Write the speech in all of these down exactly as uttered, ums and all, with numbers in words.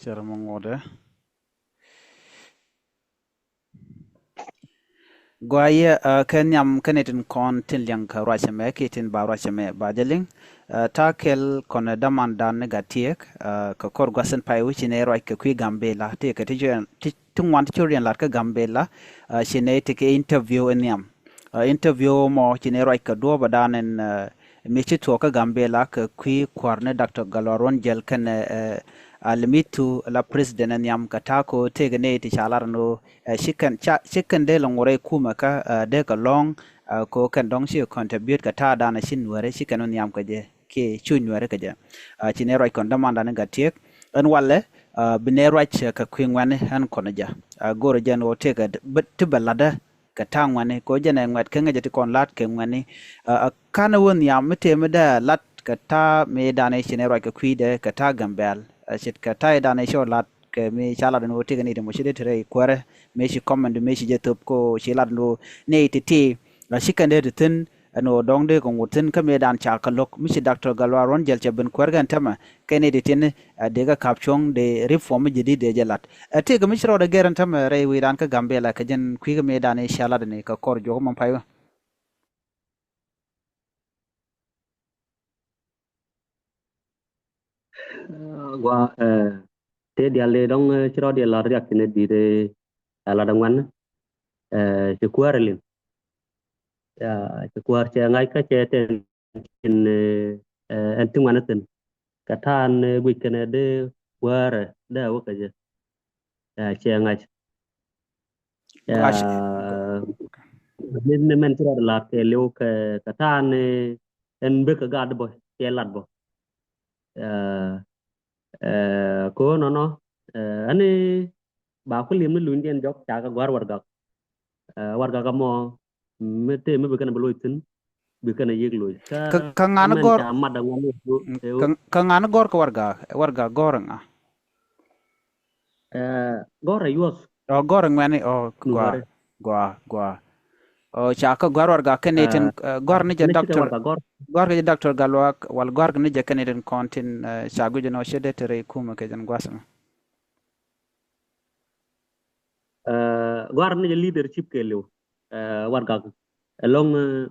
Cɛ rɛ mɔ ŋuɔdɛ. Gua yɛ, ɛ, kɛ nhiam kɛnɛ tin kɔn tin liɛŋ kɛ ruac ɛmɛ kiɛ tin ba ruac ɛmɛ ba jɛ liŋ. Ɛ, ta̱a̱ kɛl kɔn ɛ dämandan ni Gattiek, ɛ, kɛ kɔr gua̱th in pay wi̱ci nɛ ruac kɛ kui̱ Gambela. Ti kɛ ti cuɛ, ti, ti ŋuan ti cor yɛn lat kä Gambela. Ɛ, ci nɛ ti kɛ interview in nhiam. Ɛ, interview mɔ ci nɛ ruac kɛ duɔ̱ɔ̱pädan in, ɛ, mi ci tuɔɔk kä Gambela kɛ kui̱ kuäär ni Doctor Gatluak Ruɔ̱n Jiɛl kɛnɛ, ɛ, Alimitu la president in nhiam kɛ ta̱a̱ ko tëëkɛ nɛ ti ca lar ni ɣöö, ɛ, ci kɛn, ca, ci kɛn dee lɛ ŋuɔrɛ kumɛ kä, ɛ, dee kɛ lɔ̱ŋ, ɛ, ko kɛn dɔ̱ŋ ci contribute kɛ ta̱a̱dan ci Nuɛri ci kɛn wä nhiam kɛ jɛ kiɛ cu Nuɛri kɛ jɛ. Ɛ, ci nɛ ruac kɔn dämandan ni Gattiek ɛn walɛ, ɛ, bi nɛ ruac, ɛ, kɛ kui̱ ŋuɛ̈ni ɛn kɔn jɛ. Ɛ, go̱o̱rɛ jɛn ɣöö tëëkɛ ti bɛ la̱tdä kɛ ta̱a̱ ŋuɛ̈ni, kɛ ɣöö jɛn ɛ ŋuɛ̈t kɛ ŋäcɛ ti kɔn la̱t kɛ ŋuɛ̈ni. Ɛ, ɛ, ka̱n ɛ wä nhiam mi tëë mi dee la̱t kɛ ta̱a̱ mëëdan i̱ ci nɛ ruac kɛ kui̱dɛ kɛ ta̱a̱ Gambɛl. Ɛ, ce̱tkɛ ta̱a̱ i̱dan i̱ ci wä la̱t kɛ mi ca lat ɛn ɣöö tëëkɛ ni ti mɔ ci dee te rɛy kuäärä, mëë ci comment mëë ci jɛ thöp kɛ ɣöö ci lat ɛn ɣöö nɛy ti̱ti̱, ɛ, ci kɛn dee te thi̱n ɛn ɣöö dɔ̱ŋ dee kɛ ŋot thi̱n kä mëëdan ca kɛ lo̱k mi ci Doctor Gatluak Ruɔ̱n Jiɛl cɛ ben kuäärkɛ ɛn täämɛ. Kɛn i̱ ti ti̱n, ɛ, dee kɛ ka̱p cuɔ̱ŋ dee reform mi jɛ di̱t dee jɛ la̱t. Ɛ, tëëkɛ mi ci rɔɔdɛ gɛr ɛn täämɛ rɛy wi̱i̱dan kä Gambela kɛ jɛn kui̱ kä mëëdan i̱ ca lat ɛn i̱ kɛ kɔr juɔk mɔ pay wä. Ɛ, gua, ɛ, tëë diaal dee dɔ̱ŋ, ɛ, ci rɔɔdɛ lar riak ci nɛ di̱t, ɛ, ɛ, lat ɛ ŋuan, ɛ, ci kuäär ɛ liŋ. Ya, ci kuäär cɛ ŋa̱c kä cɛ tɛn cin, ɛ, ɛ, ɛn ti ŋuan ɛ thi̱n. Kɛ ta̱a̱n, ɛ, guic kɛnɛ dee kuäärɛ dee a wä kɛ jɛ. Ya, cɛ ŋa̱c. Ya, min, min ci rɔɔdɛ lar kɛ liw kɛ, kɛ ta̱a̱n, ɛ, ɛn bek kɛ gat bä, cɛ lat bä. Ya, ɛ, ko nɔnɔ, ɛ, ɛn i̱ ba ku li̱em ni lunydiɛn jɔk ca kɛ gua̱r warɛgak. Ɛ, warɛgak ɛmɔ mi tëë mi bi kɛn bi loc thi̱n, bi kɛn a yiëk loc. Kä, kä, kä ŋa̱n mɛn gɔ̱r, ca mat a ŋuan ni, mm, kä, kä ŋa̱n gɔ̱r kɛ warɛgak, warɛgak gɔ̱r ŋa? Ɛ, gɔ̱r a yuɔth. Ɔ, gɔ̱r ŋuɛ̈ni, ɔ, gua, Nuɛri. Gua, gua. Ɔ, ca kä gɔ̱r warɛgak kɛn i̱ tin, ɛ, gɔ̱r ni jɛ ni ci kɛ doctor, warɛgak gɔ̱r. Gɔ̱r kɛ jɛ Doctor Gatluak, wal gɔ̱r kɛ ni jɛ kɛn i̱ tin kɔn tin, ɛ, ca guic ɛn ɔ cɛ dee te rɛy kumɛ kɛ jɛn gua̱th ɛmɛ. Ɛ, gɔ̱a̱r ni jɛ leadership kɛ liw, ɛ, warɛgak ɛlɔ̱ŋ, ɛ,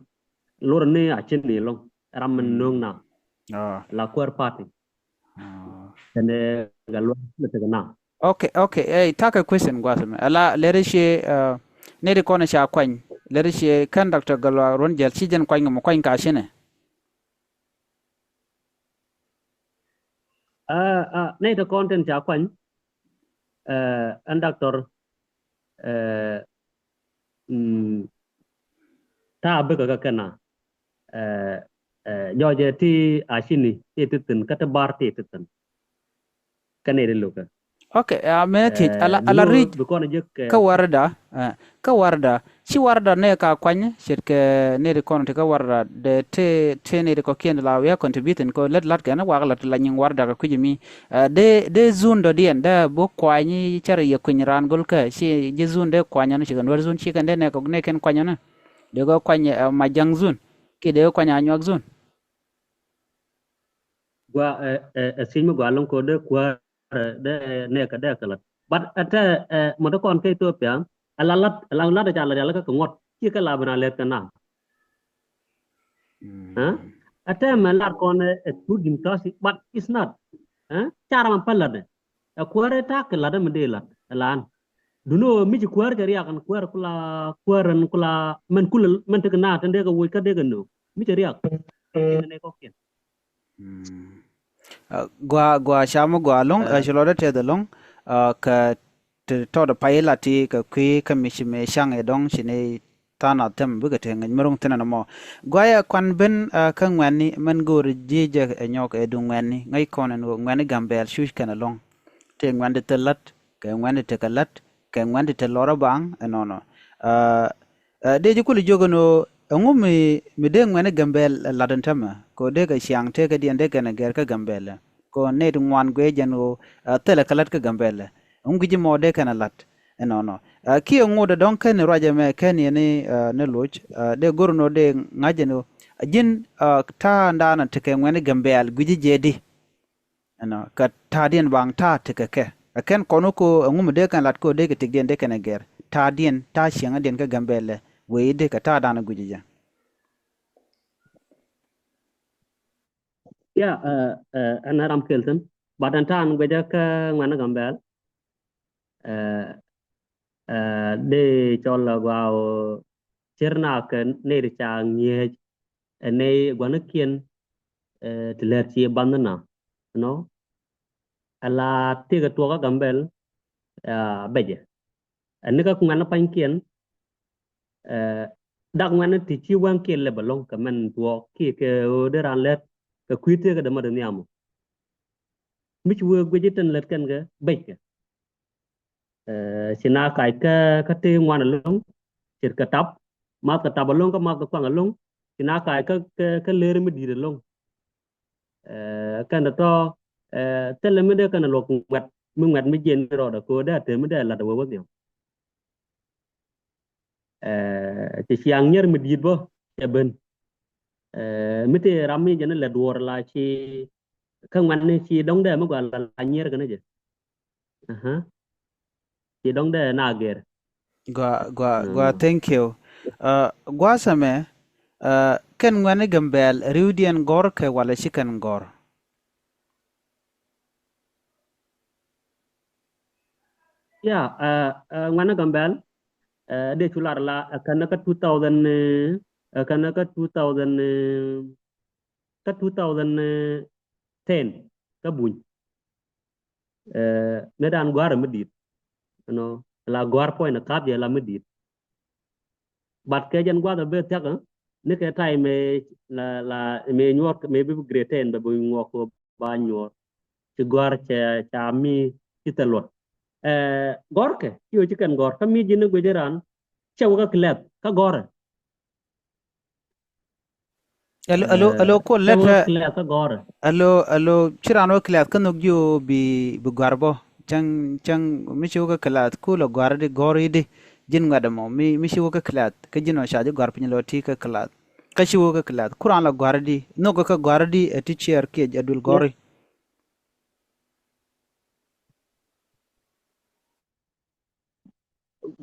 lor ni a cin ni ɛlɔ̱ŋ ram min nööŋ na. Ah. La kuäär party. Ah. Kɛnɛ Gatluak ni tekɛ na. Okay, okay. Ɛ, ta̱kɛ question gua̱th mɛ. Ala lɛri cie, ɛ, nɛy ti kɔn ca kuany. Lɛri cie kɛn Doctor Gatluak Ruɔ̱n Jiɛl ci jɛn kuany kɛ mɔ kuany ka cinɛ. Ɛ, ɛ, nɛy ti kɔn tin ca kuany, ɛ, ɛn doctor, ɛ, mm, ta̱a̱ bikɛ kä kɛn a, ɛ, ɛ, jɔɔcɛ ti a cini ti ti thi̱n kä ti bar ti ti thi̱n. Kä nɛy ti lo̱kɛ. Okay, a mɛ thiec, ala, ala ric kä warda, ɛ, kä warda, ci warda nɛ ka kuany, ce̱tkɛ nɛy ti kɔn ti kä warda, dee te, te nɛy ti kɔ̱kiɛn la wi̱i̱ a contributing kɔ lät la̱t kɛn, wak la̱t la nyiŋ warda kɛ kui̱c mi, ɛ, dee, dee zun dɔ̱diɛn, dee bi kuany cär yɛ kui̱ny raan go̱l kä, ci ji̱ zun dee kuany ɔn, ci kɛn wär zun, ci kɛn dee nɛ kɔ, nɛ kɛn kuany ɔn, dee kɔ kuany, ɛ, Majaŋ zun, kiɛ dee kɔ kuany Anyuak zun. Gua, ɛ, ɛ, ɛ, thiec mi gua lo̱ŋ kɔ dee kuäär, ɛ, dee nɛɛkɛ dee kɛ la̱t. But ɛ tɛ, ɛ, mɔ dee kɔn kä Ethiopia, ɛ la la̱t, ɛ la la̱t ɛ ca la̱t yal kä kɛ ŋuɔ̱t. Ci kɛ la ben a lɛth kɛ na. Mm. Ɛ? Ɛ tɛ mɛ la̱t kɔn ɛ, ɛ, through democracy, but it's not. Ɛ? Ca ram a päl la̱t ɛ. Ɛ kuäär ɛ ta̱a̱ kɛ la̱t ɛ mi dee la̱t, ɛ la ɛn. Duno mi ci kuäär cɛ riak ɛn kuäär kula, kuäär ɛn kula, mɛn kula, mɛn tekɛ na, tɛn dee kɛ woc kä dee kɛ no̱o̱ŋ. Mi cɛ riak. Inɛ nɛ kɔkiɛn. Mm. Ɛ, gua, gua cam gua lo̱ŋ, ɛ, ci lɔcdä tɛth lo̱ŋ, ɛ, kɛ ti tɔt pay la ti kɛ kui̱ kä mi ci mëë caŋ ɛ dɔ̱ŋ ci ni tha̱a̱ŋ a thɛm bikɛ te ŋäc mi ro̱ŋ thi̱n ɛn mɔ. Gua yɛ kuan ben, ɛ, kä ŋuɛ̈tni mɛn go̱o̱ri ji̱ jɛ ɛ nyɔk ɛ duŋ ŋuɛ̈tni ŋäc kɔn ɛn ɣöö ŋuɛ̈tni Gambɛl cuc kɛn ɛlɔ̱ŋ. Tëë ŋuɛ̈tni thil la̱t kɛ ŋuɛ̈tni tekɛ la̱t kɛ ŋuɛ̈tni te lɔrä baŋ ɛnɔnɔ. Ɛ, Ɛ, dee ji̱ kul jiök ɛn ɣöö ɛŋu mi, mi dee ŋuɛ̈tni Gambɛl ɛ la̱t ɛn täämɛ, kɛ ɣöö dee kɛ ciaŋ tëëkädiɛn dee kɛn ɛ gɛr kä Gambɛl ɛ. Kɛ ɣöö nɛy ti ŋuan guic jɛn ɣöö, ɛ, thilɛ kɛ la̱t kä Gambɛl ɛ. Ɛŋu guic ji̱ mɔ dee kɛn ɛ la̱t ɛnɔnɔ. Ɛ, kiɛ ŋot ɛ dɔ̱ŋ kɛn ruac ɛmɛ kɛn yɛn ni, ɛ, ni loc, ɛ, dee go̱r ɛn ɣöö dee ŋa̱c ɛn ɣöö, ɛ, ji̱n, ɛ, ta̱a̱ ɛn daanɔ tekɛ ŋuɛ̈tni Gambɛl guic ji̱ jɛ di. Ɛnɔ, kɛ ta̱a̱diɛn baŋ ta̱a̱ tekɛ kɛ. Ɛ kɛn kɔn wä ko ɛŋu mi dee kɛn lat ko dee kɛ tëkdiɛn dee kɛn ɛ gɛr ta̱a̱diɛn ta̱a̱ ciɛŋädiɛn kä Gambɛlɛ wëë i̱ dee kɛ ta̱a̱dan ɛ guic ɛ jɛ. Ya, ɛn ɛ ram kel thin bat ɛn ta̱a̱n guic ɛ kä ŋuɛn ɛ Gambɛl. Dee cɔl ɛ gua̱a̱ ɣöö cier na kɛ nɛy ti ca ŋi̱eec ɛ nɛy gua̱nikiɛn ti lɛr ci bandhina nɔ. Ala tëëkɛ tuɔɔk kä Gambɛl bɛcɛ. Ɛn ni kä ŋuɛn pa̱nykiɛn dak ŋuɛn ti ci wäŋkiɛn lɛ bɛ lo̱ŋ kɛ mɛn tuɔɔk kiɛ kɛ ɣöö dee raan lɛt kɛ kui̱ tëëkɛ dämä dee nhiam ɔ. Mi ci wee guic i̱ tin lät kɛn kɛ bɛckɛ. Ci na kac kä kä tëë ŋuan alo̱ŋ ce̱tkɛ tap math kɛ tap alo̱ŋ kä math kɛ kuaŋ alo̱ŋ. Ci na kac kä kä kä ler mi di̱i̱t alo̱ŋ. Kɛn tɔ̱ thilɛ mi dee kɛn luɔk ŋuɛt mi ŋuɛt mi jiɛn rɔɔdɛ ko̱o̱dɛ a te mi dee lat a wee wä nhiam. Ci ciaŋ nyier mi di̱i̱t bä cɛ ben. Mi tëë ram mi jɛn lɛ duɔɔr la ci kä ŋuɛ̈tni ci dɔ̱ŋ dee mi gɔaa la nyier kɛn jɛ. Ci dɔ̱ŋ dee na gɛr. Gua gua gua thank you. Gua sɛmɛ kɛn ŋuɛ̈tni Gambɛl riwdiɛn gɔr kɛ walɛ ci kɛn gɔr. Ya ŋuɛ̈tni Gambɛl dee cu lar la kɛn kä two thousand kɛn kä two thousand kä two thousand ten kä buny. Ni dan gua̱a̱r mi di̱i̱t. Nɔ la gua̱a̱r puɔ̱ny ni kap jɛ la mi di̱i̱t. But kɛ jɛn gua̱a̱r bɛ thia̱k ni kɛ ta̱y mɛ la la mɛ nyuɔr mɛ bi grade ten bɛ bi ŋuɔk ba nyuɔr. Ci gua̱a̱r cɛ ca mi ci thil luɔt. Gɔ̱rkɛ ci ɣöö ci kɛn gɔ̱r kä mi ji̱n ni guic ran cɛ wä kä class kä gɔ̱rɛ. Alo alo alo ko lɛt alo alo ci ran wä class kä nhök ji̱ bi bi gɔ̱a̱r bä. Cäŋ cäŋ mi ci wä kä class ku lɛ gɔ̱a̱r di gɔ̱r i̱di ji̱n ŋuɛt ɛmɔ mi mi ci wä kä class kä ji̱n ɔ ca ji̱ gɔ̱a̱r piny lɔ ti kä class. Kä ci wä kä class ku ran lɛ gɔ̱a̱r di nhök kä gɔ̱a̱r di ɛ ti ciɛɛr kiɛ ɛ duël gɔ̱ri.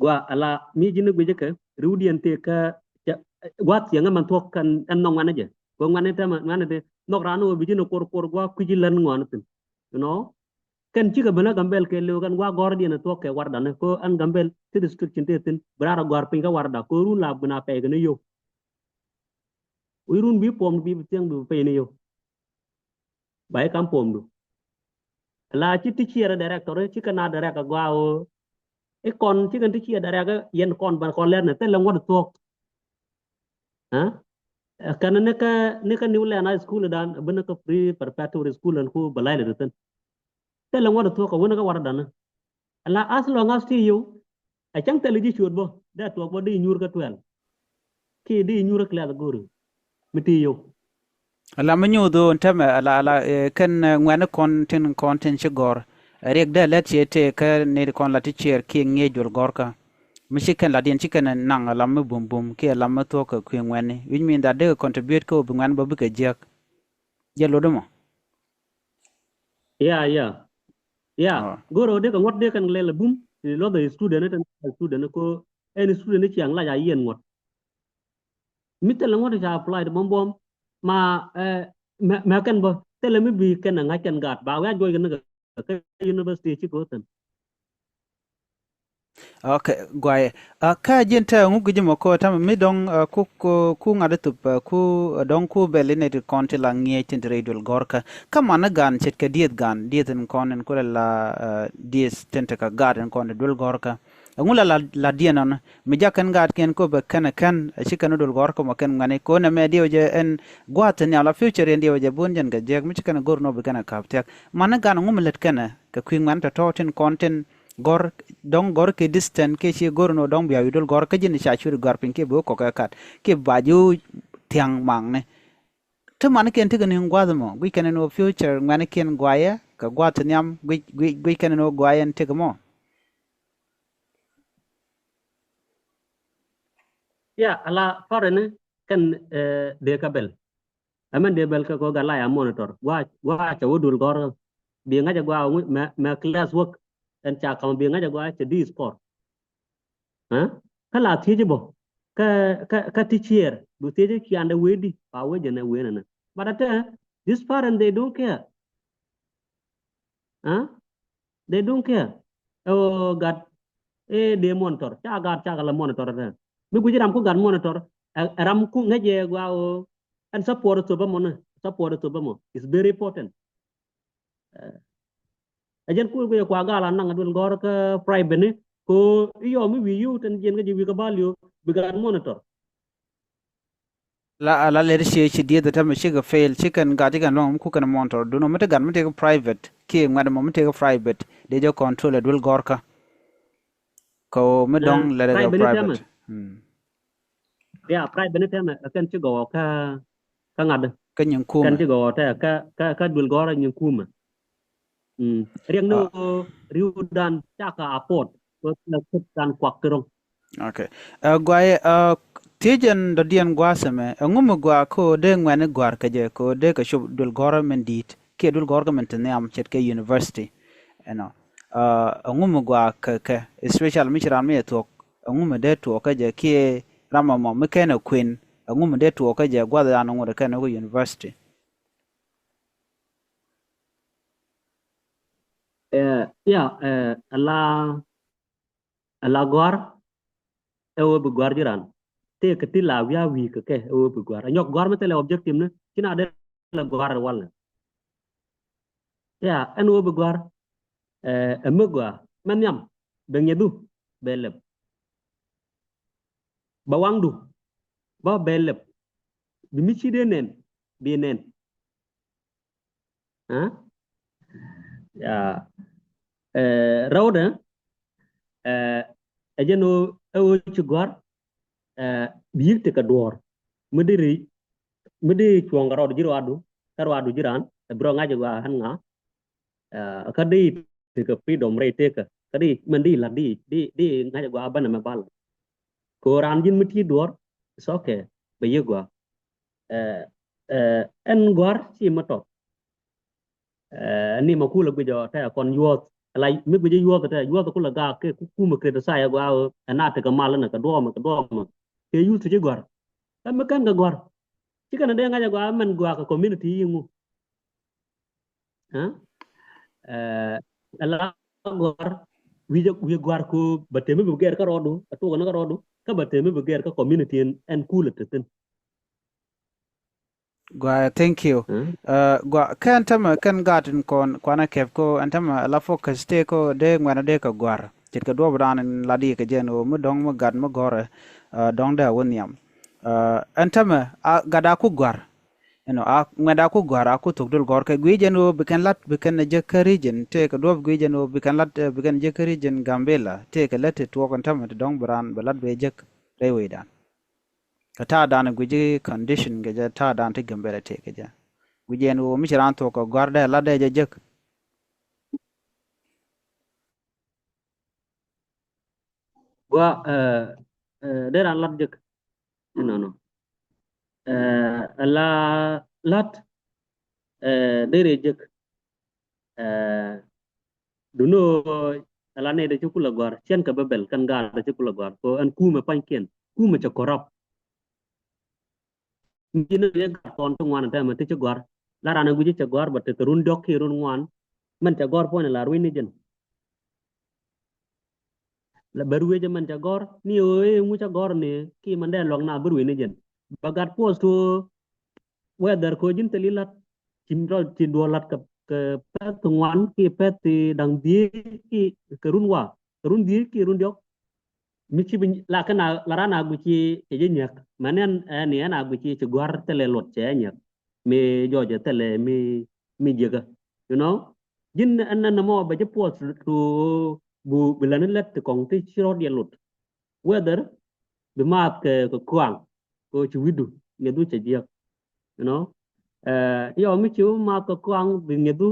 Gua ala mi ji̱n guic kɛ riwdiɛn tëë kä gua thiɛŋ ɛmɛn thuɔ̱k kɛn ɛn nhɔk ŋuɛ̈tni jɛ. Kɛ ŋuɛ̈tni tɛmɛ ŋuɛ̈tni tëë nhɔk raan wä bi ji̱n kuɔr kuɔr gua kui̱ci län ŋuan thi̱n. You know kɛn cikɛ ben ɛ Gambɛl kɛ liw kɛn gua gɔ̱rdiɛn thuɔ̱k kɛ warda ni kɛ ɛn Gambɛl ti restriction tëë thi̱n bi raan rɔ gɔ̱a̱r piny kä warda kɛ run la bi na pɛy kɛ ni yio̱w. Wi̱i̱ run bi puɔm bi thiɛŋ bi pɛy ni yio̱w. Ba i̱ kam puɔmdu. La ci ti ciɛɛr director ci kɛ na direct a gua ɣöö i̱ kɔn ci kɛn ti ciɛɛr direct yɛn kɔn ban kɔn lɛr ni thilɛ ŋuɔ̱t thuɔ̱k. Kɛn ni kä ni kä New Land High School dan bi ni kä pre preparatory school dan ku bɛ la̱y lɛ ti thin. Thilɛ ŋuɔ̱t thuɔ̱k kɛ wä ni kä wardan ni. Ala as long as ti yio̱w a cäŋ thilɛ ji̱ ciöt bä dee tuɔɔk bä dee nyuur kä twelve. Kiɛ dee nyuur kä class go̱ri mi ti yio̱w. Ala mi nyuuth ɣöö tɛmɛ ala ala kɛn ŋuɛ̈tni kɔn tin kɔn tin ci gɔ̱r. Riɛk dee lät ciɛ tëë kä nɛy ti kɔn la ti ciɛɛr kiɛ ŋi̱eec duël gɔ̱rkä. Mi ci kɛn latdiɛn ci kɛn naŋ ala mi bum bum kiɛ ala mi thuɔ̱k kɛ kui̱ ŋuɛ̈tni wi̱c mi in that dee kɛ contribute kä ɣöö bi ŋuɛ̈tni bä bikɛ jiäk. Jɛ lot ɛmɔ. Ya ya ya. Go̱r ɣöö dee kɛ ŋuɔ̱t dee kɛn lɛl a bum ti luɔth ɛ student ni tɛn student ni ko ɛn student ni ciaŋ lac a yiɛn ŋuɔ̱t. Mi thilɛ ŋuɔ̱t ca apply ti buɔ̱m buɔ̱m ma mɛ kɛn bä thilɛ mi bi kɛn a ŋa̱c kɛn gaat ba wiac juɔc kɛn ni kɛ kä university ci kɛ wä thi̱n. Ok guay. Kä ji̱n te ŋuk ji̱ mɔ ko tamɛ mi dɔ̱ŋ ku ku ŋa̱t thup ku dɔ̱ŋ ku bɛl inɛ ti kɔn ti la ŋi̱eec tin ti rɛy duël gɔ̱rkä. Kä man ni gan ce̱tkɛ dieth gan dieth in kɔn in kulɛ la dieth tin ti kɛ gaat in kɔn ti duël gɔ̱rkä. Ɛŋu la la diɛn ɔn mi jak kɛn gaat kiɛn ko bɛ kɛn kɛn ci kɛn duël gɔ̱rkä mɔ kɛn ŋuɛni ko nɛ mɛ diɛw jɛ ɛn gua̱a̱th ti nhiam la future in diɛw jɛ bun jɛn kɛ jiɛk mi ci kɛn go̱r nɔ bi kɛn kap thiak. Man ni gan ɛŋu mi lät kɛn kɛ kui̱ ŋuɛn tɔ̱tɔ̱ tin kɔn tin gɔ̱r dɔ̱ŋ gɔ̱r kɛ distance kɛ ci go̱r ni wä dɔ̱ŋ bia wi̱i̱ duël gɔ̱r kä ji̱n ca cuɛt gɔ̱r piny kiɛ bi wä kɔk kɛ kat kiɛ ba ji̱ wä thia̱ŋ makni. Ti manikiɛn tekɛ ni gua̱th mɔ guic kɛn ni wä future ŋuɛnikiɛn guayɛ kɛ gua̱th ti nhiam guic guic guic kɛn ni wä guayɛ ni tekɛ mɔ. Ya ala parent ni kɛn dee kä bɛl. Ɛmɛn dee bɛl kɛ kɔ gat la ya monitor gua gua cɛ wä duël gɔ̱r. Bi ŋa̱c ɛ gua mɛ mɛ class work. ɛn ca kam bi ŋa̱c a gɔaa cɛ di sport. Kä la thiec bɔ kä kä ti ciɛɛr bi thiec ciandɛ wee di pa wee jɛn ɛ wee nɛnɛ. But a tɛ this parent they don't care. Huh? They don't care. Ɛ ɣöö gat ɛ dee monitor ca gat ca kɛ la monitor ɛ tɛ mi guic ram ku gat monitor. Ɛ ram ku ŋäc ɛ gua ɣöö ɛn support ɛ thop ɛ mɔ ni support ɛ thop ɛ mɔ is very important. Ɛ jɛn kuur guic ɛ kua gal a naŋ a duel gɔr kä private ni ko iyɔ mi wi̱i̱ yiw tɛn jiɛn kä ji̱ wi̱i̱ kä bal yo bi gat monitor. La la lɛt ci ci dieth tɛmɛ cikɛ fail ci kɛn gat ci kɛn luɔŋ mi ku kɛn monitor dun mi ti gat mi tëk private kiɛ ŋuɛt mɔ mi tëk private dee jɛ control ɛ duel gɔrkä. Kɛ mi dɔŋ lɛt ɛ private. Ya private ni tɛmɛ kɛn ci gɔwɔ kä kä ŋa̱t kä nyin kumɛ kɛn ci gɔwɔ tɛ kä kä duel gɔrä nyin kumɛ. Riɛk ni ɣöö riwdan cakɛ apot wä la kut kan kuak kɛ ro̱ŋ. Okay. Ɛ guay ɛ thiecɛn dɔ̱diɛn gua̱a̱th ɛmɛ ɛŋu mi gua̱a̱ kä ɣöö dee ŋuɛ̈ni gua̱a̱r kɛ jɛ kɛ ɣöö dee kɛ cop duel gɔ̱rä min di̱i̱t kiɛ duel gɔ̱rä min te nhiam ce̱tkɛ university. Ɛnɔ ɛŋu mi gua̱a̱ kɛ kɛ especially mi ci ran mi ɛ thuɔ̱k ɛŋu mi dee tuɔɔk kä jɛ kiɛ ram ɛmɔ mi kɛn ɛ kuën ɛŋu mi dee tuɔɔk kä jɛ gua̱th ran ŋot ɛ kɛn ɛ wä university. Ɛ ya ɛ ala ala gɔ̱a̱r ɛ wee bi gɔ̱a̱r ji̱ ran tëë kɛ ti la wi̱i̱ a wi̱i̱ kɛ kɛ ɛ wee bi gɔ̱a̱r ɛ nyɔk gɔ̱a̱r mi thilɛ objective ni ci na dee la gɔ̱a̱r ɛ walɛ. Ya ɛn wee bi gɔ̱a̱r ɛ mi gɔ̱a̱r mɛ nhiam bɛ ŋiɛthu bɛ lɛp bɛ waŋdu bä bɛ lɛp bi mi ci dee nɛn bi nɛn. Ɛ ya ɛ rɛwdɛ ɛ ɛ jɛn ɣöö ɛ ɣöö ci gɔ̱a̱r ɛ bi yi̱k tekɛ duɔ̱ɔ̱r mi di ri mi di cuɔ̱ɔ̱ŋ kɛ rɔɔdu ji̱ ruaadu kä ruaadu ji̱ raan ɛ bi rɔ ŋa̱c ɛ gɔaa ɣän ŋa. Ɛ kä di tekɛ freedom rɛy tekä kä di mɛn di la̱t di di di ŋa̱c ɛ gɔaa bänɛ mɛ bal. Kɛ ɣöö raan ji̱n mi ti duɔ̱ɔ̱r it's okay bɛ yi̱k gɔaa. Ɛ ɛ ɛn gɔ̱a̱r ci mi tɔt. Ɛ ni ma kulɛ guic ɔ tɛ kɔn yuɔth la mi guic yuɔth tɛ yuɔth kulɛ gaak kɛ kumɛ kɛ tɛ sa yɛ gɔaa ɛ na tekɛ mal ni kɛ duɔmɛ kɛ duɔmɛ kɛ yuth ci gɔ̱a̱r. Ɛ mi kɛn kɛ gɔ̱a̱r ci kɛn dee ŋa̱c ɛ gɔaa mɛn gɔaa kɛ community yi ŋu. Ɛ ɛ la gɔ̱a̱r wi̱c wi̱c gɔ̱a̱r ko bɛ temi bi gɛr kä rɔɔdu ɛ tuɔk ni kä rɔɔdu kä bɛ temi bi gɛr kä community ɛn kulɛ te thin. Gua, thank you. Gua kɛn tämɛ kɛn gaat in kɔn kuanɛ kɛp ko ɛn tämɛ la focus tëë ko dee ŋuɛ̈nä dee kɛ gua̱r ce̱tkɛ duɔp dan in la di kɛ jɛn ɣöö mi dɔ̱ŋ mi gat mi gɔ̱rɛ dɔ̱ŋ dee a wä nhiam. Ɛn tämɛ gat a ku gua̱r. Ɛnɔ a ŋuɛ̈t a ku gua̱r a ku thok dul gɔ̱r kɛ gui̱c jɛn ɣöö bi kɛn lat bi kɛn jek kä region tëë kɛ duɔp gui̱c jɛn ɣöö bi kɛn lat bi kɛn jek kä region Gambela tëë kɛ lät ti tuɔɔk ɛn tämɛ ti dɔ̱ŋ bi raan bi lat bɛ jek rɛy wecdan. Kɛ ta̱a̱ dan guici condition kɛ jɛ ta̱a̱ dan ti Gambela tëë kɛ jɛ guici ɛn ɣöö mi ci raan thuɔ̱k kɛ gɔ̱a̱r dee lat dee jɛ jek. Gua dee raan lat jek. Inɔnɔ ala lat dee ree jek. Dunɔ ala nɛy dee ci kulɛ gɔ̱a̱r ciɛn kɛ bäbɛl kɛn gaat dee ci kulɛ gɔ̱a̱r ko ɛn kumɛ pa̱nykiɛn kumɛ cɛ kɔrap. Mi ci ni gat kɔn ti ŋuan tɛmɛ ti ci gɔ̱a̱r la ran ɛ guici cɛ gɔ̱a̱r bɛ tekɛ run diɔ̱k ki run ŋuan. Mɛn cɛ gɔ̱a̱r puɔ̱ny la rui̱ni jɛn. La bɛ rui̱ jɛ mɛn cɛ gɔ̱a̱r ni ɣöö ëë ŋu cɛ gɔ̱a̱r ni ki mɛn dee luɔ̱k na bä rui̱ni jɛn. Bɛ gat puɔth to whether ko ji̱n thil ilat ci rɔ ci duɔl lat kɛ pɛth ŋuan ki pɛth daŋ dhieec ki kɛ run wa kɛ run dhieec ki run diɔk. Mi ci bi la kɛ na la ran a guic ci cɛ jɛ nyiak mɛn ɛn ɛn ni ɛn a guic ci ci gua̱r thilɛ luɔt cɛ nyiak mi jɔcɛ thilɛ mi mi jiäkä. You know ji̱n ɛn ɛn mɔ bɛ jɛ puɔth to bu bi lani lɛt ti kɔŋ ti ci rɔt yɛ lut. Whether bi maath kɛ kɛ kuaŋ kɛ ci wi̱du ŋiɛthu cɛ jiäk. You know yɔ mi ci bi maath kɛ kuaŋ bi ŋiɛthu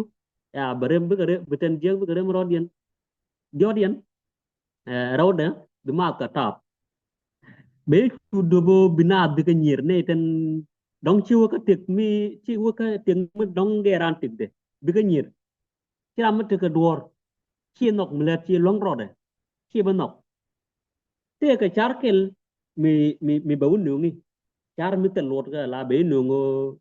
ya bɛ rem bikɛ rem bi tɛn jiäk bikɛ rem rɔt yɛn. Jɔt yɛn rɛwdɛ bi maath kɛ taap. Bɛ cu dobo bi naath bikɛ nyier nɛy tɛn dɔ̱ŋ ci wä kä tëk mi ci wä kä tëk mi dɔ̱ŋ gɛ raan tëkdɛ bikɛ nyier. Ci ram mi tekɛ duɔ̱ɔ̱r ci nhɔk mi lät ci luäŋ rɔɔdɛ. Ci bä nhɔk. Tëëkɛ car kɛl mi, mi, mi bɛ wä nööŋi. Car mi thil luɔt kɛ la bɛ inööŋ ɣöö,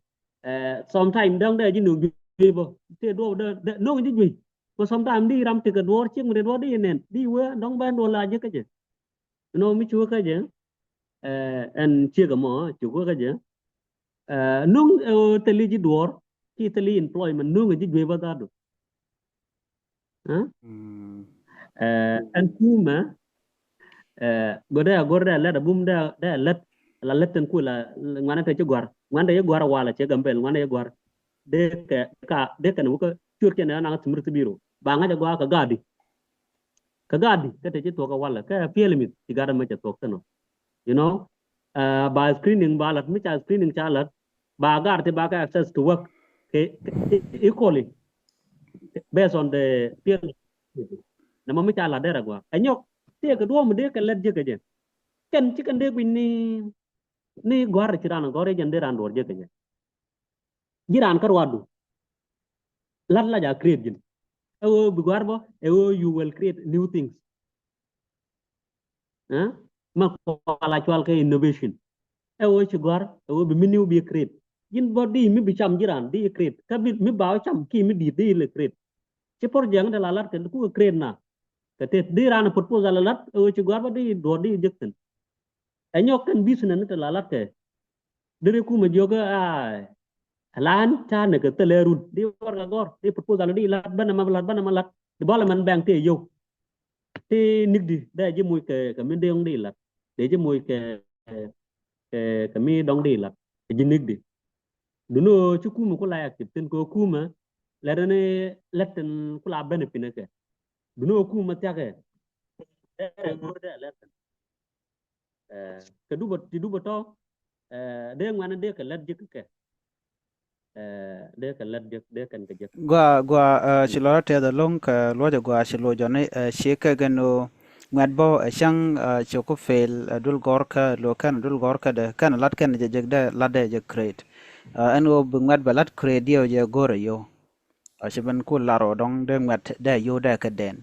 eh, sometime däŋ dee ji̱ nööŋ juey bä. Tëë duɔp dee, dee nööŋ ji̱ juey. Kɛ sometime di ram tekɛ duɔɔr ciek mi dee duɔɔr di inɛn. Di wee dɔ̱ŋ bɛ duɔɔr la ji̱ kä jɛ. Nɔ mi ci wä kä jɛ. Eh, ɛn ciek ɛmɔ, ci wä kä jɛ. Eh, nööŋ, eh, thil i̱ ji̱ duɔɔr. Ki thil i̱ employment nööŋ ji̱ juey bä dhaadu. Ɛ? Mm. Eh, ɛn kumɛ, eh, go̱r dee a go̱r dee a lät a bum dee a, dee a lät, la lät tɛn ku la, ŋuanɛ te ci guar. Ŋuanɛ te ci guar a walɛ cɛ Gambel, ŋuanɛ ci guar. Dee kɛ, ka, dee kɛn wä kä ciöt kɛn ɛ naŋ thimir thibiro. Ba ŋa̱c a gɔaa kɛ gaadi. Kɛ gaadi, kä te ci thuɔk a walɛ, kɛ piɛl mith, ci gaadi mɛ cɛ thuɔk thin ɔ. You know, uh, ba screening ba lat, mi ca screening ca lat, ba gar ti ba ka access to work ke, ke equally based on the field. Nɛ mɔ mi ca lat derɛ gua. Ɛ nyɔk, ti kɛ duɔm de kɛ lɛt jɛ kɛ jɛ. Kɛn ci kɛn de guic ni, ni guar ci ran gɔr jɛ jɛn de ran duɔr jɛ kɛ jɛ. Ji̱ raan kä ruadu. Lat la ja create ji̱n. Ɛ ɣöö bi gua̱r bä, ɛ ɣöö you will create new things. Ɛ? Ma kɔala cual kɛ innovation. Ɛ ɣöö ci gua̱r, ɛ ɣöö bi mi new bi create. Ji̱n bä di mi bi cam ji̱ raan di create. Kä bi mi ba cam ki mi di̱i̱t di ilɛ create. Ci project te la lat kɛ ku kɛ create na. Kɛ tet di raan proposal la lat, ɛ ɣöö ci gua̱r bä di duɔt di jek thin. Ɛ nyɔk kɛn business ni te la lat kɛ. Deri kumɛ jiök ɛ, a lan ca ni kɛ thilɛ run. Di warɛgak gɔr, di proposal di lat, banɛ ma lat, banɛ ma lat. Development bank ti yio̱w. Ti nikdi dee ji̱ moc kɛ, kɛ mi dee dɔ̱ŋ di lat. Dee ji̱ moc kɛ, kɛ, kɛ mi dɔ̱ŋ di lat. Kɛ ji̱ nikdi. Duno ci kumɛ ku la active thin kɛ kumɛ. Lɛt ni lɛt thin ku la benefit ni kɛ. Duno kumɛ thiakɛ. Dee rɛ go̱r dee lɛt thin. Eh, kɛ dupä, ti dupä tɔ, eh, dee ŋuɛ̈ni dee kɛ lät ji̱ kɛ kɛ. Eh, dee kɛ lät ji̱, dee kɛn kɛ ji̱. Gua, gua, eh, ci lɔrä tɛth ɛlɔ̱ŋ kɛ luɔcɛ gua ci loc jɔni, eh, ci kɛ gɛn ɣöö ŋuɛ̈t bä, eh, cäŋ, eh, ci ku fail, eh, duël gɔ̱rkä, lo̱ kɛn duël gɔ̱rkä dee, kɛn lat kɛn jɛ jek dee, lat dee jɛ create. Eh, ɛn ɣöö bi ŋuɛ̈t bɛ lat create diɛw jɛ go̱rɛ yio̱w. A ci ben ku lar ɔ dɔ̱ŋ dee ŋuɛ̈t dee yio̱w dee kɛ den.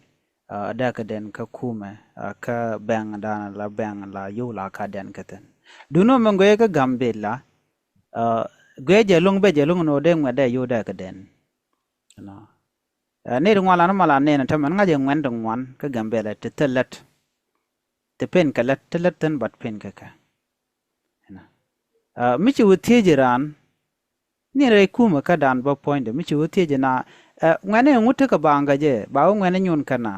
A, dee kɛ den kä kumɛ, a, kä bɛŋ dan la bɛŋ la yio̱w la ka den kɛ thin. Duno mɛ guiɛ kä Gambila, a, guiɛ jɛ luŋ bɛ jɛ luŋ ni ɔ dee ŋuɛ̈t dee yio̱w dee kɛ den. Ɛnɔ. A, ni di ŋuan la ni ma la nɛn tämɛ ŋa̱c jɛ ŋuɛ̈n di ŋuan kä Gambila ti thil lät. Ti pen kɛ lät, ti lät thin bat pen kɛ kɛ. Ɛnɔ. A, mi ci wä thiec raan, ni rɛy kumɛ kä dan bä puɔ̱nydɛ, mi ci wä thiec na, a, ŋuɛ̈ni ŋut tekɛ baŋ kɛ jɛ, ba wä ŋuɛ̈ni nyun kɛ na.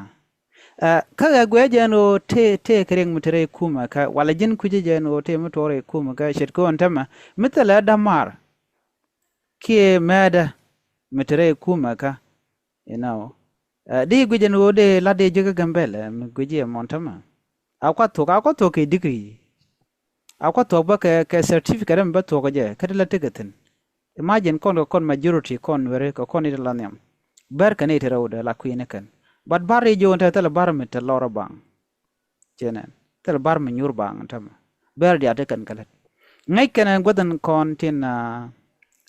A, kä ɣɛ guɛ jɛ ɛn ɣöö tëë, tëë kɛ riɛk mi te rɛy kumɛ kä, wala ji̱n kui̱cä jɛ ɛn ɣöö tëë mi tuɔɔk rɛy kumɛ kä, ce̱tkɛ ɣöö ɛn tämɛ, mi thilɛ dämaar. Kiɛ mɛɛdä, mi te rɛy kumɛ kä, you know. A, di guic ɛn ɣöö dee lat dee jiäkä Gambɛl, a, mi guic jɛ ɛmɔ ɛn tämɛ. A kua thuɔ̱k, a kua thuɔ̱k kɛ degree. A kua thuɔ̱k bä kɛ, kɛ certificate mi bä thuɔ̱k kɛ jɛ, kä ti la tekɛ thi̱n. Imagine kɔn kɛ kɔn majority kɔn Nuɛri kɛ kɔn i̱ ti la nhiam. Bär kɛn i̱ ti rɛwdɛ la kui̱ni kɛn. But bär i̱ jiök ɛn te thilɛ bär mi te lɔr ɛ baŋ. Ciɛ nɛn. Thilɛ bär mi nyuur baŋ ɛn tämɛ. Bär diaal ti kɛn kɛ lät. Ŋäc kɛn ɛ guäth ɛn kɔn tin, a,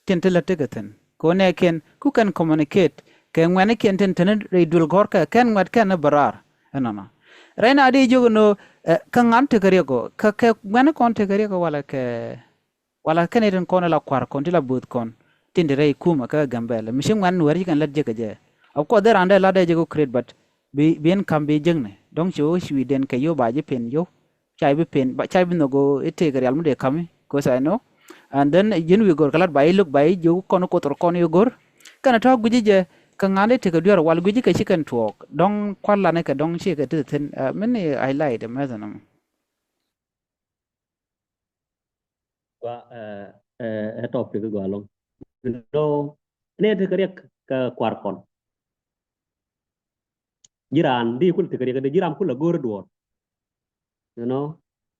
tin ti lät tekɛ thi̱n. Kɛ ɣöö nɛɛkiɛn, ku kɛn communicate, kɛ ŋuɛ̈tnikiɛn tin te ni rɛy duël gɔ̱rkä, kɛn ŋuɛ̈t kɛn ni bä raar. Ɛnɔnɔ. Rɛy na di jiök ɛn ɣöö, ɛ, kä ŋa̱n tekɛ riɛk ɔ, kä, kɛ ŋuɛ̈tni kɔn tekɛ riɛk ɔ, wala kɛ, wala kɛn i̱ tin kɔn ila kua̱r kɔn, ti la bo̱o̱th kɔn, tin te rɛy kumɛ kä Gambɛl. Mi ci ŋuɛ̈tni Nuɛr ci kɛn lat jek kɛ jɛ. Of course, dee raan dee lat dee jek ɔ create, but bi, bi income bi jek ni. Dɔ̱ŋ ci wä ci wi̱i̱ den kɛ yio̱w ba ji̱ pen yio̱w. Ca i̱ bi pen, ba, ca i̱ bi nhök ɣöö i̱ tëëkɛ rial mi dee ka̱mi, 'cause I know. And then, ji̱n wi̱i̱ go̱r kɛ lat ba i̱ lo̱k, ba i̱ jiök kɔn koth rɔ kɔn i̱ go̱r. Kɛnɛ tɔ̱ gui̱ci jɛ, kɛ ŋa̱n i̱ tëëkɛ duer wal gui̱ci kɛ ci kɛn tuɔɔk. Dɔ̱ŋ kua̱r lan ikɛ dɔ̱ŋ ci kɛ ti thi̱n. Ɛ, mini highlight ɛ mɛth ɛnɔ. Gua, ɛ, ɛ, ɛ topic gua lɔŋ. You know, nɛ tëëkɛ riɛk kɛ kua̱r kɔn. Ji̱ raan di kul tekɛ riɛk, di ji̱ raan kul a go̱o̱r duɔ̱ɔ̱r. You know,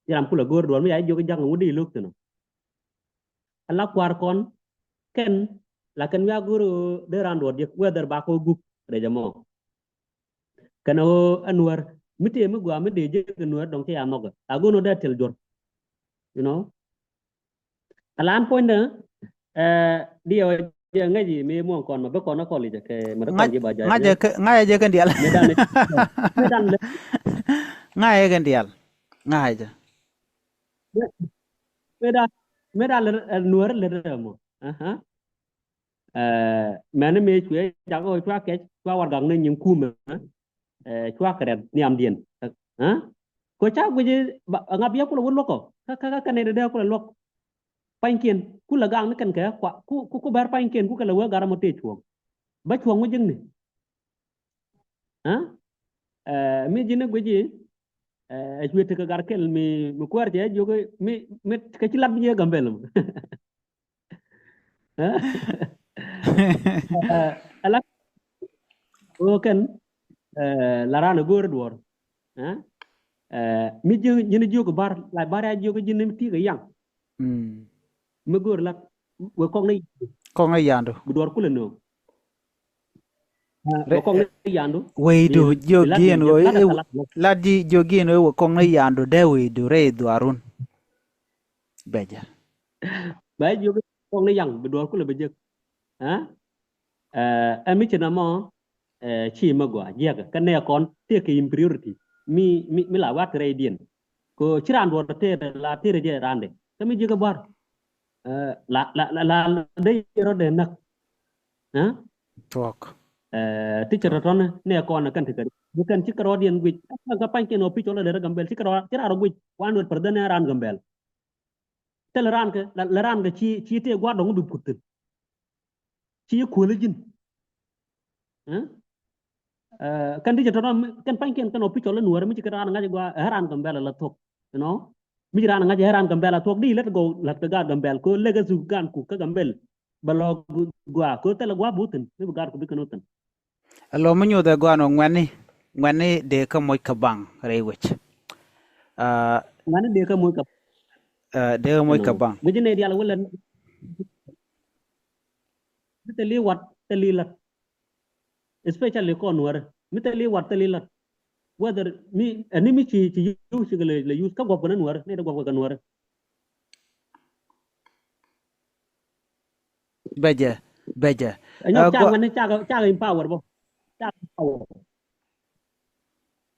ji̱ raan kul a go̱o̱r duɔ̱ɔ̱r, mi ya jiök ja̱ŋ ŋut di lo̱k thi̱n ɔ. Ala kua̱r kɔn, kɛn, la kɛn wi̱i̱ a go̱o̱r ɣöö dee raan duɔ̱ɔ̱r jiäk, whether ba kɛ wä gup rɛc ɛmɔ. Kɛn ɣöö ɛ Nuäär, mi tëë mi gɔaa mi dee jiäk ɛ Nuäär dɔ̱ŋ cɛ ya nhɔk ɛ. A go̱o̱r ni dee tiɛl juɔ̱r. You know? Alan puɔ̱nydä, ɛ, di ɛ jɛ ŋäc i̱ mi muɔ̱ŋ kɔn ma bi kɔn a kɔl i̱ jɛ kɛ mɛ dee kɔn ji̱ ba ja̱ ŋa̱cɛ kɛ ŋa̱cɛ jɛ kɛn diaal. Mëë dan mëë dan lɛ ŋa̱cɛ kɛn diaal. Ŋa̱cɛ jɛ mëë dan mëë dan lɛ nuäär lɛ dee mɔ. Mɛn mëë cuɛ jak ɣöö cua kɛc cua warɛgak ni nyin kumɛ. Cua kɛ rɛth nhiamdiɛn. Ko ca guic ŋa biɛ kulɛ wä luɔk ɔ kä kä kä nɛy dee kulɛ luɔk. Pa̱nykiɛn kulɛ gaŋ ni kɛn kɛ kua ku ku bɛr pa̱nykiɛn ku kɛ lɛ wee gat amɔ tëë cuɔ̱ŋ. Bä cuɔ̱ŋ wä ji̱kni. Mi ji̱n ni guic i̱ ɛ cuɛ tekɛ gat kɛl mi mi kuäär cɛ jiök mi mi kɛ ci lat bi jɛ Gambɛl. Ala ɣöö kɛn la raan ɛ go̱o̱r duɔ̱ɔ̱r. Mi ji̱ ji̱n jiök bar la bar ya jiök ji̱n mi ti̱i̱ kɛ yaŋ. Mi go̱o̱r lat wek kɔk ni kɔk ni yandu bi duɔ̱ɔ̱r kulɛ nööŋ. Wek kɔk ni yandu weydu jiök ji̱n ɣöö lat ji̱ jiök ji̱n ɣöö wek kɔk ni yandu dee weydu rɛy dhuarun. Bɛ jɛ bɛ jiök kɔk ni yaŋ bi duɔ̱ɔ̱r kulɛ bɛ jek. Ɛ mi ci na mɔ ci mɛ gɔaa jiɛk kä nɛ kɔn tëëkɛ inferiority mi mi mi la wat rɛydiɛn. Ko ci raan duɔ̱ɔ̱r tëër la tëër jɛ randɛ kä mi jiek ɛ buar. La la la la dee rɔ dee näk. Tuɔk. Ti cɛ tɔtɔn nɛ kɔn kɛn ti kɛ kɛn ci kɛ rɔɔdiɛn guic kä pa̱nykiɛn ɔ pi̱c ɔ la dee rɔ Gambɛl ci kɛ rɔɔ ci raan rɔ guic one hundred percent nɛ raan Gambɛl. Thilɛ raan kɛ la raan kɛ ci ci tëë gua̱a̱r dɔ̱ŋ bi put thi̱n. Ci kuäli ji̱n. Kɛn ti cɛ tɔ̱tɔ̱ kɛn pa̱nykiɛn kɛn ɔ pi̱c ɔ la nuäärä mi ci kɛ raan ŋa̱c gua̱a̱ ɛ raan Gambɛl la thuɔ̱k. You know mi ci raan ŋa̱c ɛ raan Gambɛl la thuɔ̱k di lät gɔw la̱t kɛ gaat Gambɛl ko lek ɛ thuk gaan kuk kä Gambɛl. Bɛ lɔ gua̱a̱ ko thilɛ gua̱a̱ bi wä thi̱n mi bi gaat ku bi kɛn wä thi̱n. Alo mi nyuuth ɛ gɔaan ɔ ŋuɛ̈ni ŋuɛ̈ni dee kä moc kä baŋ rɛy wec. Ŋuɛ̈ni dee kä moc kä dee kä moc kä baŋ. Guic nɛ dial wä lät mi thil i̱ wat thil i̱ lät. Especially kɔn nuäärä mi thil i̱ wat thil i̱ lät. Whether mi ɛni mi ci ci yuth ci kɛ lɛ yuth kä guɔp kɛ ni nuäärä ni dee guɔp kɛ kɛ nuäärä. Bɛjɛ bɛjɛ. Ɛnyɔ cak mɛn cak cak empower bɔ. Cak empower.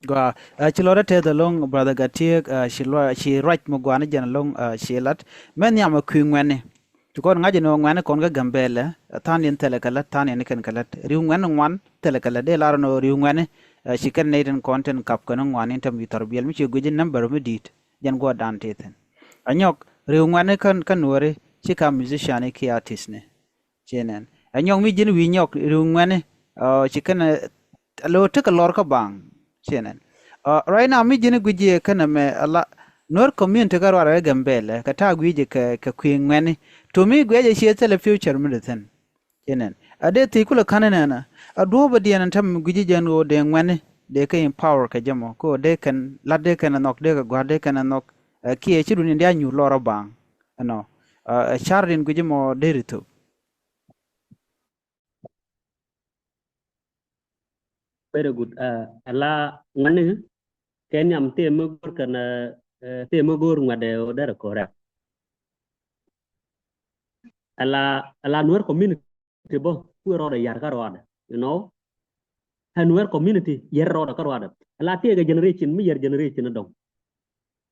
Gua ci lɔrɛ teth along brother Gatiek ci lɔ ci ruac mi guani jɛn along ci lat. Mɛ nhiam a kui̱ ŋuɛni. Ci kɔn ŋa̱c ni ŋuɛni kɔn kä Gambɛlɛ than yɛn thɛlɛ kɛ lat than yɛn kɛn kɛ lat riw ŋuɛni ŋuan thɛlɛ kɛ lat dee lar ni riw ŋuɛni. Ci kɛn nɛy tin kɔn tin kap kɛn ŋuan in tɛm wi̱i̱ thɔr biɛl mi ci guic in number mi di̱i̱t. Jɛn guɔ dan ti thin. Anyɔk riw ŋuɛni kä nuɔri ci ka musician i̱ ki artist ni. Ci nɛn anyɔk mi ji̱n wi̱i̱ nyɔk riw ŋuɛni ci kɛn lo tekɛ lɔr kä baŋ. Ci nɛn right now mi ji̱n guic jiɛ kɛn mɛ ala nuɔr community kä ruar ɛ Gambɛlɛ kɛ ta̱a̱ guic kɛ kɛ kui̱ ŋuɛni. To mi guic ɛ ciɛ thilɛ future mi di thin. Ci nɛn a dee thiec kulɛ ka̱n inɛnɛ a duɔ̱ɔ̱p a diɛn ɛn tämɛ gui̱ci jɛn ɣöö dee ŋuɛ̈ni dee kɛ empower kɛ jɛ mɔ kä ɣöö dee kɛn la̱t dee kɛn ɛ nhɔk dee kɛ gua̱a̱r dee kɛn ɛ nhɔk. Kiɛ ci duni dia̱ nyuur lɔr a baŋ ɛnɔ ɛ ca̱r din gui̱ci mɔ dee ri thop. Very good. Ala ŋuɛ̈ni kɛ nhiam thiem mi go̱o̱r kɛn thiem mi go̱o̱r ŋuɛ̈tdɛ ɣöö derɛ correct. Ala ala nuɛr community bä kuɛ rɔɔdɛ yar kä rɔɔdɛ you know. Ɛ nuɛr community yɛr rɔɔdɛ kä rɔɔdɛ. Ala tiɛɛkɛ generation mi yɛr generation dɔŋ.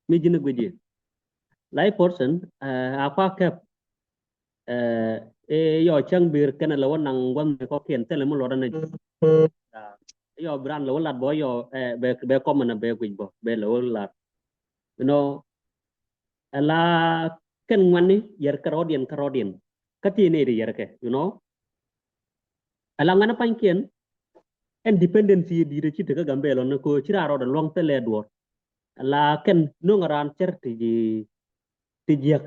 Mi ji̱n guic yɛ la i person a kua kɛp. Ɛ yɔ cäŋ bir kɛnɛ lɛ wä naŋ gua̱n mi kɔkiɛn thilɛ mi luɔt ɛnɛ. Yɔ bi ran lɛ wä lat bɔ yɔ bɛ kɔmɛn bɛ guic bɔ bɛ lɛ wä lat. You know ala kɛn ŋuani yɛr kɛ rɔɔdiɛn kɛ rɔɔdiɛn. Kä ti nɛy ti yɛr kɛ you know. Ala ŋuani pa̱nykiɛn ɛn dependency di̱i̱t ɛ ci tekä Gambɛl ɔn ni ko̱ ci raa rɔɔdɛ luɔ̱ŋ thilɛ duɔ̱ɔ̱r. Ala kɛn no̱ŋ ɛ raan cär ti ji̱ ti jiäk.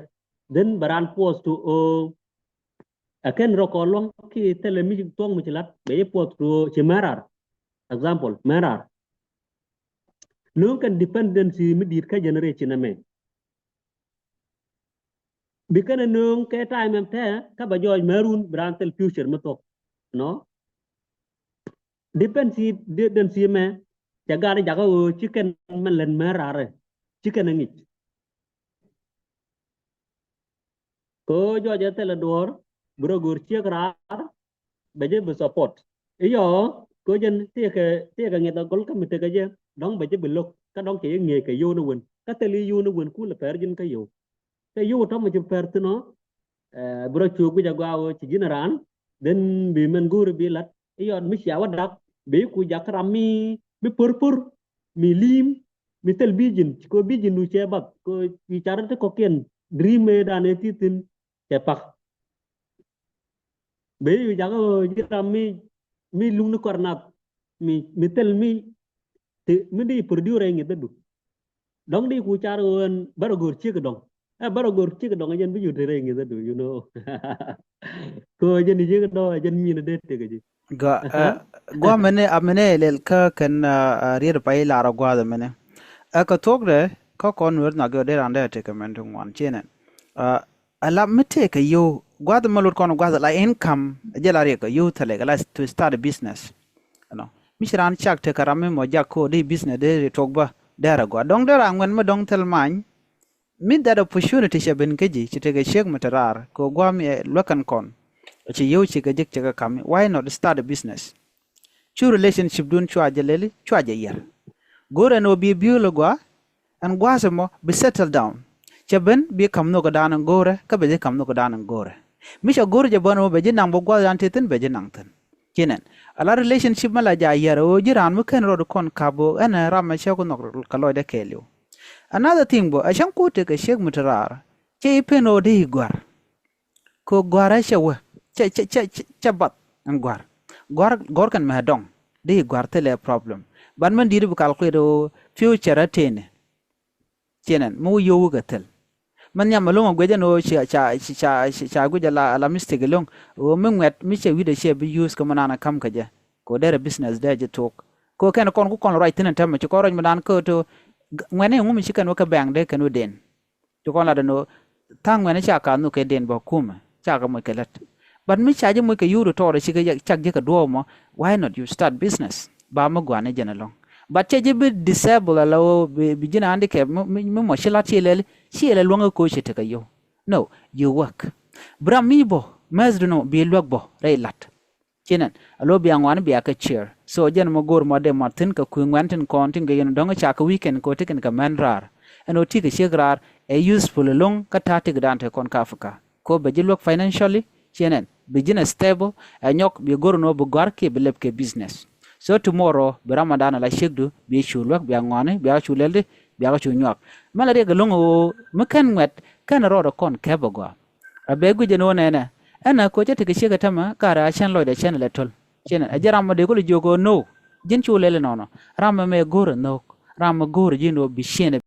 Then bɛ raan puɔth to o ɛ kɛn rɔ kɔ luɔ̱ŋ ki thilɛ mi thuɔ̱ŋ mi ci lat bɛ ji̱ puɔth to o ci mɛrar. Example mɛrar. Nööŋ kɛn dependency mi di̱i̱t kä generation ɛmɛ. Bi kɛn ɛ nööŋ kɛ time ɛm tɛɛ kä bɛ jɔɔc mɛrun bi raan thil future mi thuɔ̱k. No dependency ɛmɛ cɛ gat jakä ɣöö ci kɛn mɛ lɛn mɛrar ɛ ci kɛn ɛ ŋic. Kɛ ɣöö jɔɔc ɛ thilɛ duɔ̱ɔ̱r bi rɔ go̱o̱r ciek raar, bɛ jɛ bi support. Iyɔ, ko jɛn tëëkɛ, tëëkɛ ŋiɛth a gɔl kä mi tekɛ jɛ, dɔ̱ŋ bɛ jɛ bi lo̱k, kä dɔ̱ŋ cɛ jɛ ŋi̱eec kɛ yio̱w ni wen. Kä thil i̱ yio̱w ni wen kulɛ pɛr ji̱n kä yio̱w. Kä yio̱w tɔ̱ mi ci pɛr thi̱n ɔ, eh, bi rɔ cuɛ guic a gɔaa ɣöö ci ji̱n raan, then bi mɛn go̱o̱ri bi la̱t. Iyɔ mi cia wä dak, bi ku jakä ram mi, mi pör pör, mi li̱i̱m, mi thil bi ji̱n, ci ko bi ji̱n du cɛ bath, ko ci car ti kɔ̱kiɛn, dream ëë dan ëë ti thi̱n, cɛ pak. Bɛ yu jakä ji̱ ram mi, mi luŋ ni kɔr nath, mi, mi thil mi, ti, mi di produce rɛy ŋi̱th adu. Dɔ̱ŋ di ku car ɣöö ɛn bärɛ go̱o̱r ciek dɔ̱ŋ. Ɛ bärɛ go̱o̱r ciek dɔ̱ŋ ɛ jɛn bi yu te rɛy ŋi̱th adu, you know. Ko jɛn jiek dɔ̱ŋ ɛ jɛn min ɛ dee tek ɛ ji̱. Gua, Aha. eh, gua mene, a mene lel kä kɛn, ah, ah, riet pa ilar a guath mene. Ɛ kɛ thuɔk dɛ, kä kɔn wer na gɛ dee ran dee tek kɛ mɛn ti ŋuan chenɛ. Ah, a la mi tek kɛ yo, guath mɛ lot kɔn guath la income, jɛ la riek kɛ yo thɛlɛ kɛ la to start a business. You know, mi ci ran cak tek kɛ ram mi mɔ jak ko dee business dee ri tok ba, dee ra gua. Dɔŋ dee ra ŋuɛn mi dɔŋ thɛl many, mi that opportunity cɛ ben kä ji̱, ci tekɛ ciek mi te raar, kɛ guam yɛ luäk kɛn kɔn. Ci yio̱w ci kɛ jek ci kɛ kam, why not start a business? Cu relationship dun cua jɛ leli, cua jɛ yɛr. Go̱rɛ ni wä bi biöl gua, ɛn gua̱a̱th ɛmɔ bi settle down. Cɛ ben bi kam nhok dan in go̱rɛ, kä bɛ jɛ kam nhok dan in go̱rɛ. Mi cɛ go̱rɛ jɛ bä ni wä bɛ ji̱ naŋ bä gua̱a̱th dan ti thi̱n bɛ ji̱ naŋ thi̱n. Ci nɛn. A la relationship mi la ja yɛr ɣöö ji̱ raan mi ken rɔɔd kɔn kap ɣöö ɛn ram mi cɛ ku nhɔk kɛ lɔcdɛ kɛɛliw. Another thing bä, a cäŋ ku tekɛ ciek mi te raar, cɛ i̱ pen ɣöö dee i̱ gua̱r. Kɛ gua̱r ɛ cɛ wä, cɛ, cɛ, cɛ, cɛ, cɛ bath ɛn gua̱r. Gua̱r, gua̱r kɛn mɛ dɔŋ, dee i̱ gua̱r thilɛ problem. Ban mɛn di̱i̱t bi kal kui̱t ɣöö future ɛ tëëni. Ci nɛn, mi wä yio̱w wä kɛ thil. Mɛn nhiam ɛlɔ̱ŋ ɛ guic ɛn ɣöö ca, ca, ca, ca, ca guic ala, ala mistake ɛlɔ̱ŋ. Ɣöö mi ŋuɛt, mi cɛ wi̱cdɛ cɛ bi use kɛ mɛ naan ɛ ka̱m kɛ jɛ. Kɛ ɣöö derɛ business dee jɛ thuɔ̱k. Kɛ ɣöö kɛn kɔn ku kɔn right thi̱n ɛn täämɛ, ci kɔn ruac mɛ daan kä ɣöö to, g-, ŋuɛ̈tni ɛŋu mi ci kɛn wä kɛ bank dee kɛn wä den. Ci kɔn lat ɛn ɣöö tha̱a̱ŋ ŋuɛ̈tni ca ka̱a̱th nhök kɛ den bä kumɛ, ca kɛ moc kɛ lät. But mi ca ji̱ moc kɛ yio̱w di tɔɔr cikɛ cak ji̱ kɛ duɔ̱ɔ̱p mɔ, why not you start business? Ba mi gua̱a̱ni jɛn ɛlɔ̱ŋ. But cɛ ji̱ bi disable ala ɣöö bi, bi ji̱n handicap mi, mi, mi mɔ ci lat ci lɛl, ci lɛl luäŋ kä koci tekɛ yio̱w. No, you work. Bi ram mi bä, mɛthdun bi luäk bä rɛy lat. Ci nɛn, a lo̱ bia ŋuan bia kɛ share. So jɛn mɔ go̱o̱r mɔ dee mɔ thi̱n kɛ kui̱ ŋuɛ̈n tin kɔn tin kɛ yɛn dɔ̱ŋ ca kɛ weekend kɛ ɣöö ti kɛn kɛ mɛn raar. Ɛn ɣöö ti kɛ ciek raar ɛ useful ɛlɔ̱ŋ kä ta̱a̱ ti kɛ daan te kɔn kä Africa. Kɛ ɣöö bɛ ji̱ luäk financially, ci nɛn, bi ji̱n ɛ stable, ɛ nyɔk bi go̱r ɛn ɣöö bi gɔ̱a̱r kiɛ bi lɛp kɛ business. So tomorrow bi ram mɔ daan ala ciekdu, bi cu luäk, bia ŋuani, bia cu lɛldi, bia cu nyuak. Mɛ la riɛk ɛlɔ̱ŋ ɣöö mi kɛn ŋuɛ̈t, kɛn rɔɔdɛ kɔn kɛp ɛ gɔaa. A bɛ guic ɛn ɣöö nɛnɛ, ɛn a koc ɛ tekɛ ciek ɛ tämɛ, karɛ a cɛn lɔcdɛ cɛn ɛ lɛ töl. Ci nɛn, ɛ jɛn ram mɔ dee kulɛ jiök ɣöö no, ji̱n cu lɛl inɔnɔ. Ram mɛ mɛ go̱o̱r ɛ nhök, ram mɛ go̱o̱r ji̱n ɣöö bi ciɛn ɛ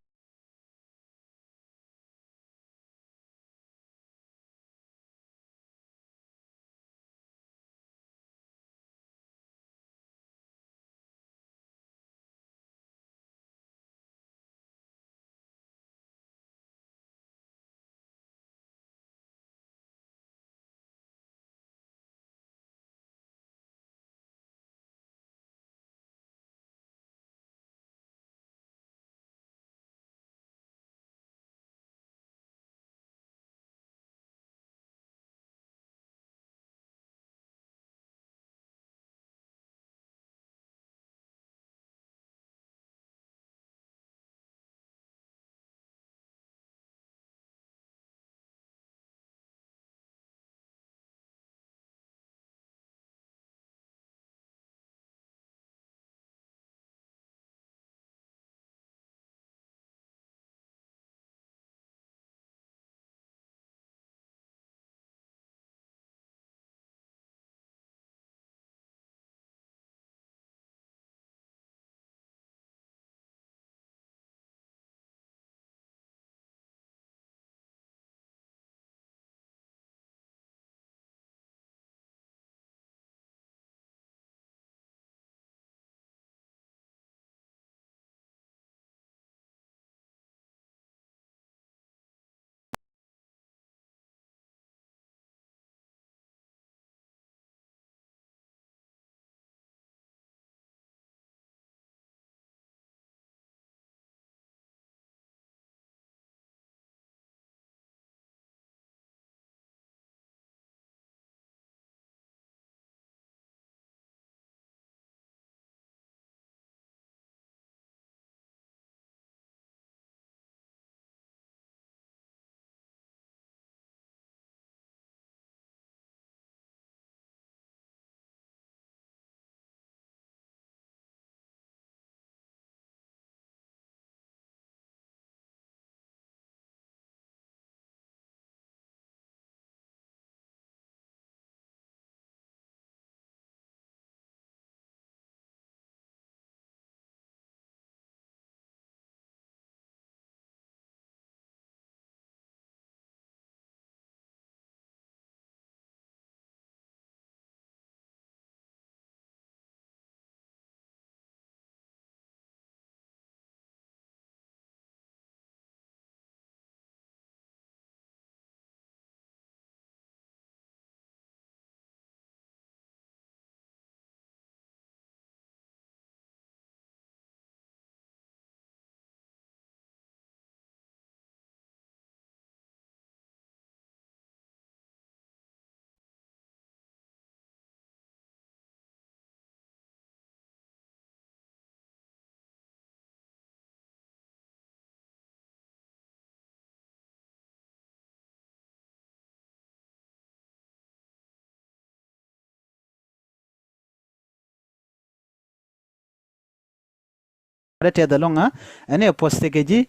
Dee tɛth ɛlɔ̱ŋ ɛ ɛn ɛ puɔ̱th thi̱kɛ ji̱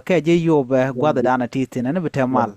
kɛ ji̱ yop ɛ gua̱th ɛ da̱a̱n ɛ ti thi̱n ɛn bi te mal.